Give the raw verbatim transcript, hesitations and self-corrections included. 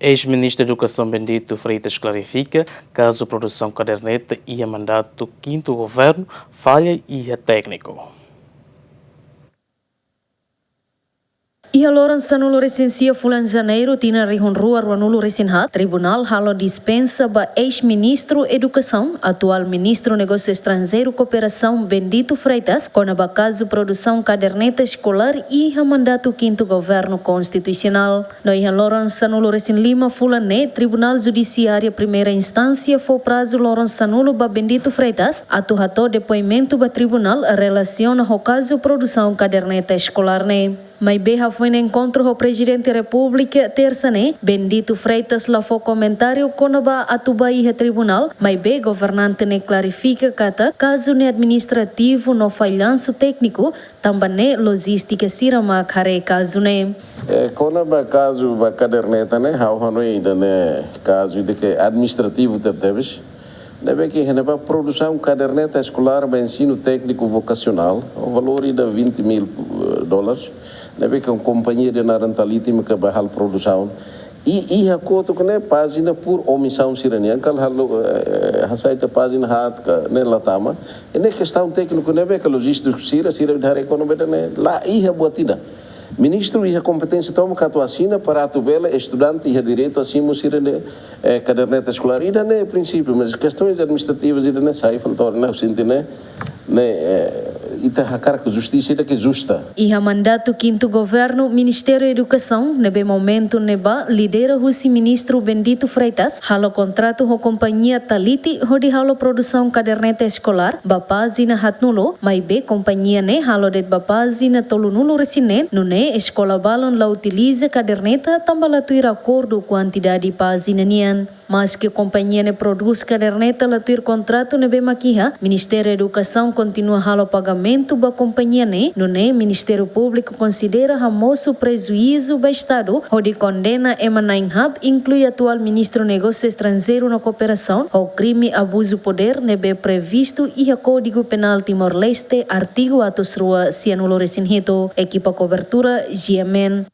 Eis-Ministru Edukasaun Bendito Freitas klarifika kazu produsaun kaderneta iha mandatu kintu governu falla iha tékniku. Iha loron sanulu-resin-sia fulan Janeiru tinan rihun rua ruanulu-resin-haat, Tribunál halo dispensa ba eis-Ministru Edukasaun, atuál Ministru Negósiu Estranjeiru Kooperasaun, Bendito Freitas, kona-ba kazu produsaun kaderneta eskolár iha mandatu kintu governu konstitusionál. No iha loron sanulu-resin-lima fulan ne'e, Tribunál Judisiária Primeira Instánsia fó prazu loron sanulu ba Bendito Freitas atu hato'o depoimentu ba tribunál relasiona ho kazu produsaun kaderneta eskolár ne'e. Maibé hafoin enkontru ho Prezidente Repúblika, tersa ne'e, Bendito Freitas la fó komentáriu kona-ba atu bá iha tribunál, maibé governante ne'e klarifika katak kazu ne'e administrativu no fallansu tékniku, tanba ne'e lojístika sira mak haree kazu ne'e. Eh, kona-ba kazu ba kaderneta ne'e, ha'u hanoin ida-ne'e kazu ida ke administrativu tebetebes. Ne'ebé ke iha ne'ebá produsaun kaderneta eskolár ba ensinu tékniku vokasionál, valór ida vinte mil, eh, dólares. Ne'ebé ke kompañia ida naran Taliti mak bá halo produsaun. I, iha kotuk ne'e pájina por omisaun sira-nian, kala halo, eh, hasai tiha pájina haat ka ne'e la tama. I ne'e kestaun tékniku ne'ebé ke lojístiku sira, sira bele haree kona-ba ida-ne'e la iha buat ida. Ministru iha kompeténsia tomak atu asina para atu bele estudante iha direitu atu simu sira-nia, eh, kaderneta eskolár. Ida-ne'e prinsípiu, mas kestaun administrativa ida-ne'e sai falta ona, ha'u sente ne'e, ne'e, eh, ita hakarak justisa ida ke justa. Iha mandatu kintu governu, Ministériu Edukasaun, ne'ebé momentu ne'ebá lidera husi Ministru Bendito Freitas, halo kontratu ho kompañia Taliti hodi halo produsaun kaderneta eskolár ba pájina haatnulu, maibé kompañia ne'e halo de'it ba pájina tolunulu-resin-neen, nune'e eskola balun la utiliza kaderneta tanba la tuir akordu kuantidade pájina nian. Maske kompañia ne'e prodús kaderneta la tuir kontratu ne'ebé mak iha, Ministériu Edukasaun kontinua halo pagamentu ba kompañia ne'e, nune'e Ministériu Públiku konsidera hamosu prejuízu ba Estadu, hodi kondena ema na'in-haat, inklui atuál Ministru Negósiu Estranjeiru no Kooperasaun, ho krime abuzu podér ne'ebé previstu iha Kódigu Penál Timor-Leste, artigu atus rua sianulu-resin-hitu. Ekipa kobertura, G M N.